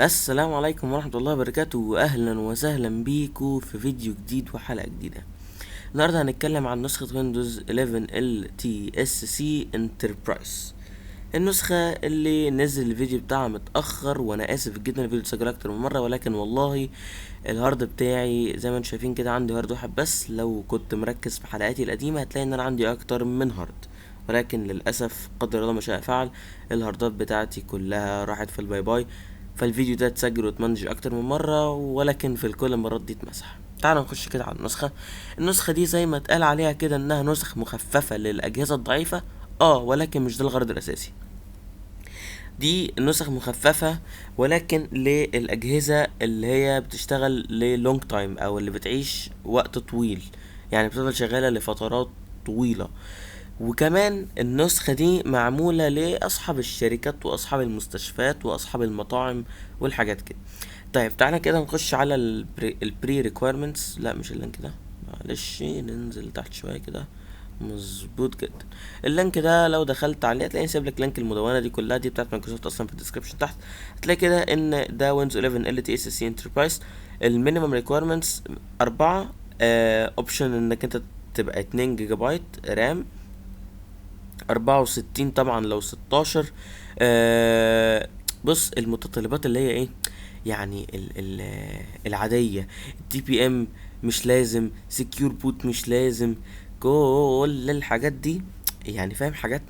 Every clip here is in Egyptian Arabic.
السلام عليكم ورحمة الله وبركاته، وأهلا وسهلا بيكم في فيديو جديد وحلقة جديدة. النهاردة هنتكلم عن نسخة ويندوز 11 LTSC Enterprise، النسخة اللي نزل الفيديو بتاعها متأخر، وأنا آسف جدا الفيديو اتسجل أكتر من مرة، ولكن والله ال hard بتاعي زي ما انتم شايفين كده عندي hard واحد بس. لو كنت مركز في حلقاتي القديمة هتلاقي إن أنا عندي أكتر من hard، ولكن للأسف قدر الله ما شاء فعل، الهاردات بتاعتي كلها راحت في ال bye bye. فالفيديو ده اتسجل واتمنتج اكتر من مرة، ولكن في الكل المرات دي اتمسح. تعالوا نخش كده على النسخة. النسخة دي زي ما اتقال عليها كده انها نسخ مخففة للأجهزة الضعيفة، ولكن مش ده الغرض الأساسي. دي نسخ مخففة ولكن للأجهزة اللي هي بتشتغل ل long time، أو اللي بتعيش وقت طويل، يعني بتفضل شغالة لفترات طويلة. وكمان النسخة دي معمولة لأصحاب الشركات وأصحاب المستشفيات وأصحاب المطاعم والحاجات كده. طيب تعالى كده نخش على ال pre requirements. لا مش ال link ده، معلش ننزل تحت شوية كده. مظبوط جدا. ال link ده لو دخلت عليه هتلاقي سايب لك link المدونة دي كلها، دي بتاعت مايكروسوفت اصلا في ال description تحت. هتلاقي كده ان ده ويندوز 11 LTSC Enterprise. ال minimum requirements 4، option انك انت تبقى 2 جيجا بايت RAM، 64 طبعا لو 16. بص المتطلبات اللي هي ايه، يعني ال ال العادية، TPM مش لازم، secure boot مش لازم، كل الحاجات دي يعني فاهم، حاجات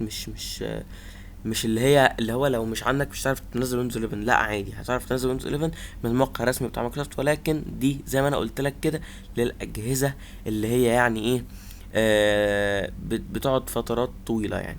مش اللي هي اللي هو لو مش عندك مش هتعرف تنزل ويندوز 11، لا عادي هتعرف تنزل ويندوز 11 من الموقع الرسمي بتاع مايكروسوفت، ولكن دي زي ما انا قلت لك كده للاجهزه اللي هي يعني ايه، بتقعد فترات طويله. يعني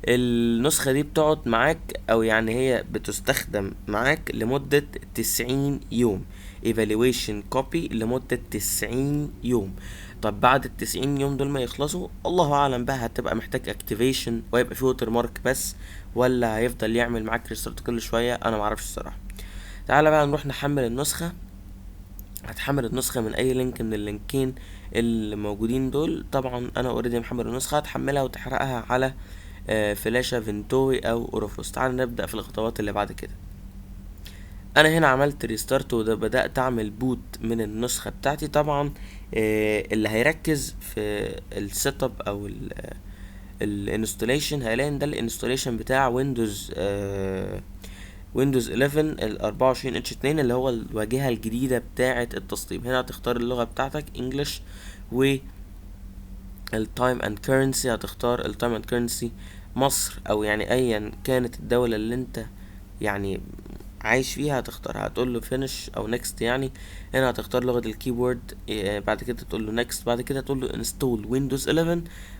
النسخه دي بتقعد معاك، او يعني هي بتستخدم معاك لمده 90 يوم، evaluation copy لمده 90 يوم. طب بعد ال90 يوم دول ما يخلصوا الله اعلم بقى هتبقى محتاج activation ويبقى في watermark بس، ولا هيفضل يعمل معاك restart كل شويه، انا معرفش الصراحه. تعالى بقى نروح نحمل النسخه. هتحمل النسخه من اي link من اللينكين اللي موجودين دول. طبعا انا already محمل النسخه، هتحملها وتحرقها على فلاشة Ventoy او Rufus. تعال نبدأ في الخطوات اللي بعد كده. انا هنا عملت restart وده بدأت اعمل boot من النسخة بتاعتي. طبعا اللي هيركز في ال setup او ال installation هيلاقي ان ده ال installation بتاع ويندوز 11 ال 24 H 2 اللي هو الواجهة الجديدة بتاعة التسطيب. هنا هتختار اللغة بتاعتك English، و ال time and currency هتختار ال time and currency مصر، او يعني ايا كانت الدولة اللي انت يعني عايش فيها هتختارها. هتقول له finish او next. يعني هنا هتختار لغة ال keyboard، بعد كده تقول له next، بعد كده تقول له install ويندوز 11،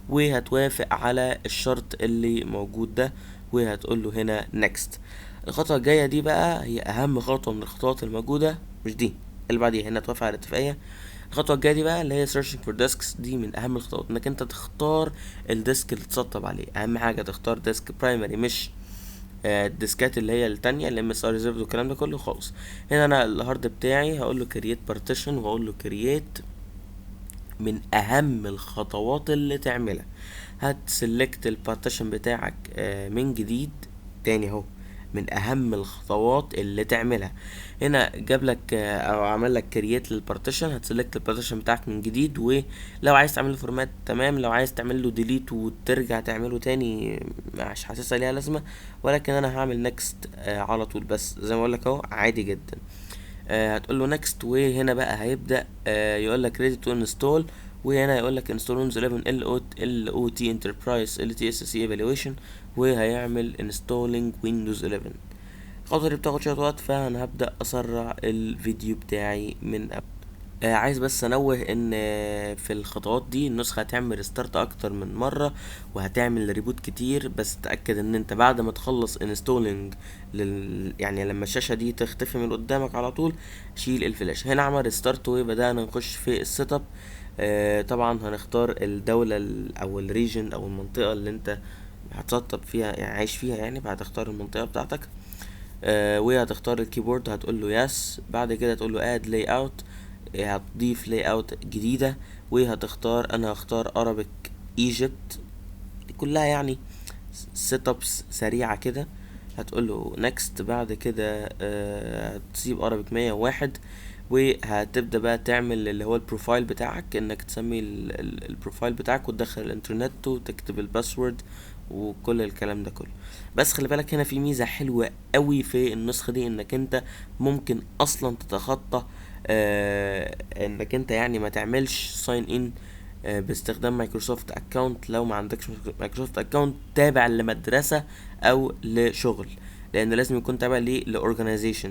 وهتوافق على الشرط اللي موجود ده، وهتقول له هنا next. الخطوة الجاية دي بقى هي اهم خطوة من الخطوات الموجودة، مش دي اللي بعديها، هنا توافق على الاتفاقية. الخطوة الجاية دي بقى اللي هي searching for disks، دي من أهم الخطوات، إنك أنت تختار ال disk اللي تسطب عليه. أهم حاجة تختار disk primary، مش الديسكات اللي هي التانية اللي MSI reserved والكلام ده كله خالص. هنا أنا ال hard بتاعي هقول له create partition، وهقول له create. من أهم الخطوات اللي تعملها هت select ال partition بتاعك، من جديد تاني اهو، من اهم الخطوات اللي تعملها. هنا جاب لك، او عمل لك create لل partition، هت select ال partition بتاعك من جديد، ولو عايز تعمل له format تمام، لو عايز تعمل له delete وترجع تعمله تاني مش حاسسها ليها لازمه، ولكن انا هعمل next، على طول، بس زي ما اقول لك اهو عادي جدا. هتقول له next، وهنا بقى هيبدا، يقول لك ready to install، وهنا يقول لك install ويندوز 11 ال او تي انتربرايز ال تي اس سي ايفالويشن، وهيعمل installing ويندوز 11. الخطوه دي بتاخد شويه وقت، فانا هبدا اسرع الفيديو بتاعي من قبل. عايز بس انوه ان في الخطوات دي النسخه هتعمل restart اكتر من مره، وهتعمل reboot كتير، بس تاكد ان انت بعد ما تخلص installing يعني لما الشاشه دي تختفي من قدامك على طول شيل الفلاش. هنا عمل restart وبدانا نخش في ال setup. طبعا هنختار الدوله او ال region او المنطقه اللي انت هتسطب فيها، يعني عايش فيها يعني، فهتختار المنطقه بتاعتك. وهتختار ال keyboard، هتقول له yes، بعد كده تقول له add layout، هتضيف layout جديدة، وهتختار، انا هختار Arabic Egypt. دي كلها يعني setups سريعة كده. هتقول له next. بعد كده هتسيب Arabic 101، وهتبدأ بقى تعمل اللي هو ال profile بتاعك، انك تسمي ال profile بتاعك وتدخل الانترنت وتكتب ال password وكل الكلام ده كله. بس خلي بالك هنا في ميزة حلوة قوي في النسخة دي، انك انت ممكن اصلا تتخطى انك انت يعني ما تعملش sign in باستخدام Microsoft account لو ما عندكش Microsoft account تابع لمدرسة او لشغل، لان لازم يكون تابع ل organization.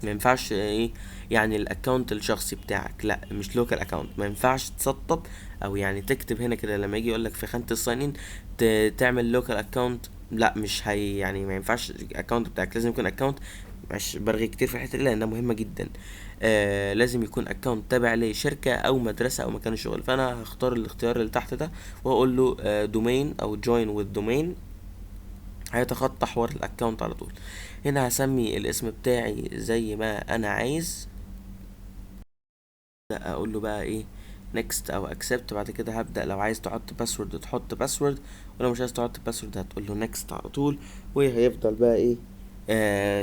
ما ينفعش ايه يعني ال account الشخصي بتاعك، لا مش local account، ما ينفعش تسطب او يعني تكتب هنا كده لما يجي يقولك في خانة ال sign in تعمل local account، لا مش هي يعني ما ينفعش ال account بتاعك، لازم يكون account، مش برغي كتير في الحتة دي لانها مهمة جدا. لازم يكون account تابع لشركة او مدرسه او مكان الشغل. فانا هختار الاختيار اللي تحت ده واقول له domain او join with domain، هيتخطى حوار ال account على طول. هنا هسمي الاسم بتاعي زي ما انا عايز، لا اقول له بقى ايه next او accept. بعد كده هبدأ لو عايز تحط password تحط password، ولو مش عايز تحط password هتقول له next على طول، وهيفضل بقى ايه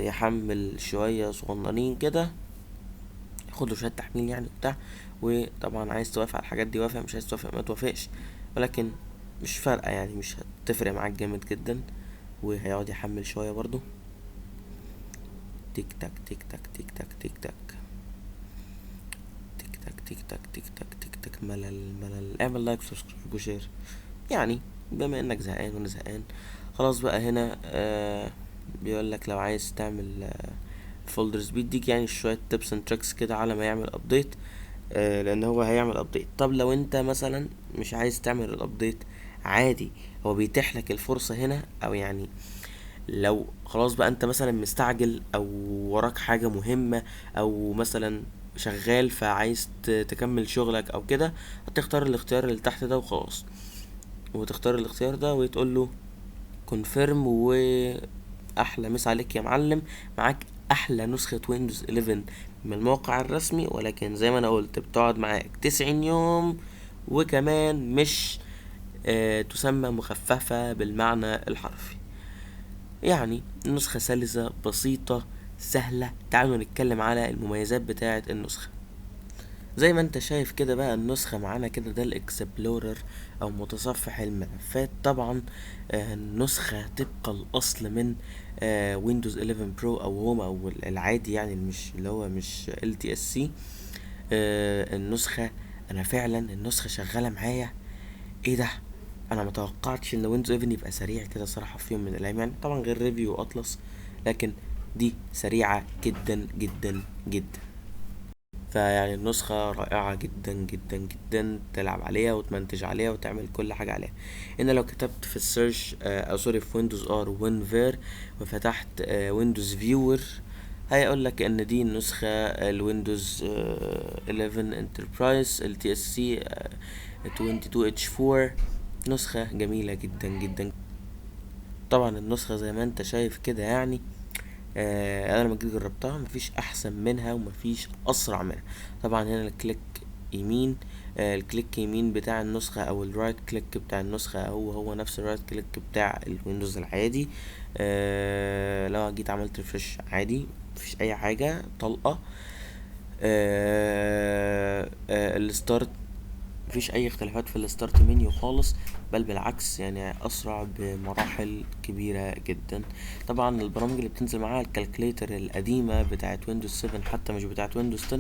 يحمل شوية صغننين كده، ياخد له شوية تحميل يعني وبتاع. وطبعا عايز توافق على الحاجات دي وافق، مش عايز توافق ما توافقش، ولكن مش فارقة يعني، مش هتفرق معاك جامد جدا. وهيقعد يحمل شوية برضو، تيك تاك تيك تاك تيك تاك تيك تاك تيك تاك تيك تاك تيك تاك تيك تاك. ملل ملل. اعمل like و subscribe و share يعني بما انك زهقان وانا زهقان. خلاص بقى هنا بيقول لك لو عايز تعمل folders، بيديك يعني شوية tips and tricks كده على ما يعمل update، لان هو هيعمل update. طب لو انت مثلا مش عايز تعمل ال update عادي، هو بيتيح لك الفرصة هنا، او يعني لو خلاص بقى انت مثلا مستعجل او وراك حاجة مهمة او مثلا شغال فعايز تكمل شغلك او كده، هتختار الاختيار اللي تحت ده وخلاص، وتختار الاختيار ده وتقول له confirm، واحلى مسا عليك يا معلم، معاك احلى نسخة ويندوز 11 من الموقع الرسمي. ولكن زي ما انا قلت بتقعد معاك 90 يوم، وكمان مش تسمى مخففة بالمعنى الحرفي. يعني نسخة سلسة بسيطة سهلة. تعالوا نتكلم على المميزات بتاعة النسخة. زي ما انت شايف كده بقى النسخة معانا كده، ده ال explorer او متصفح الملفات. طبعا النسخة طبق الاصل من ويندوز 11 Pro او Home او العادي، يعني مش اللي هو مش LTSC. النسخة انا فعلا النسخة شغالة معايا، ايه ده، انا متوقعتش ان ويندوز 11 يبقى سريع كده صراحة في يوم من الايام، يعني طبعا غير Review اطلس، لكن دي سريعة جدا جدا جدا. فيعني النسخة رائعة جدا جدا جدا، تلعب عليها وتمنتج عليها وتعمل كل حاجة عليها. هنا لو كتبت في ال search، أو sorry، في ويندوز R WinVer وفتحت، ويندوز viewer، هيقول لك ان دي النسخة الويندوز، 11 Enterprise LTSC، 22 H4، نسخة جميلة جدا جدا. طبعا النسخة زي ما انت شايف كده انا لما جيت جربتها مفيش احسن منها ومفيش اسرع منها. طبعا هنا ال click يمين، ال click يمين بتاع النسخة او ال right click بتاع النسخة هو نفس ال right click بتاع الويندوز العادي. لو جيت عملت refresh عادي مفيش اي حاجة طلقة. ال start مفيش اي اختلافات في ال start menu خالص، بل بالعكس اسرع بمراحل كبيرة جدا. طبعا البرامج اللي بتنزل معاها ال calculator القديمة بتاعت ويندوز 7 حتى مش بتاعت ويندوز 10،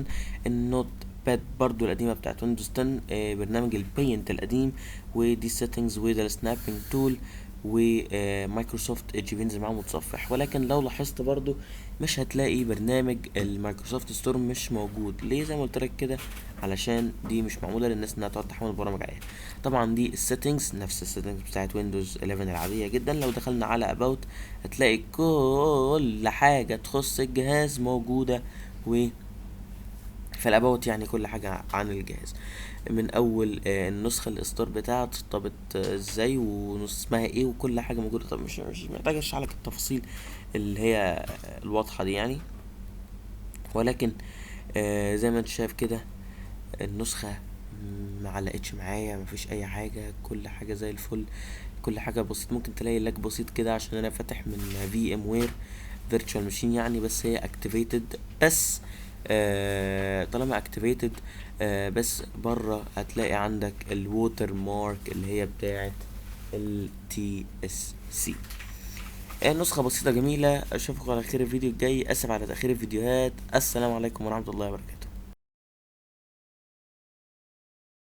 ال Notepad برضو القديمة بتاعت ويندوز 10، برنامج ال Paint القديم، ودي settings، وده ال Snipping Tool، ومايكروسوفت ايدج بينزل معاه متصفح. ولكن لو لاحظت برضو مش هتلاقي برنامج المايكروسوفت Store مش موجود. ليه؟ زي ما قلت لك كده، علشان دي مش معموله للناس انها تقعد تحمل برامج عليها. طبعا دي ال settings نفس ال settings بتاعت ويندوز 11 العاديه جدا. لو دخلنا على about هتلاقي كل حاجه تخص الجهاز موجوده، و في ال about يعني كل حاجه عن الجهاز، من اول، النسخه الاصدار بتاعها اتسطبت، ازاي واسمها ايه وكل حاجه موجوده. طب مش محتاج اشرح لك التفاصيل اللي هي الواضحه دي ولكن، زي ما انت شايف كده النسخه ما علقتش معايا، مفيش اي حاجه، كل حاجه زي الفل. كل حاجة بسيط. ممكن تلاقي lag بسيط كده عشان انا فاتح من VMware virtual machine يعني، بس هي activated بس. طالما activated بس بره هتلاقي عندك ال watermark اللي هي بتاعه ال TSC. نسخة بسيطة جميلة. اشوفكم على خير الفيديو الجاي. اسف على تأخير الفيديوهات. السلام عليكم ورحمة الله وبركاته.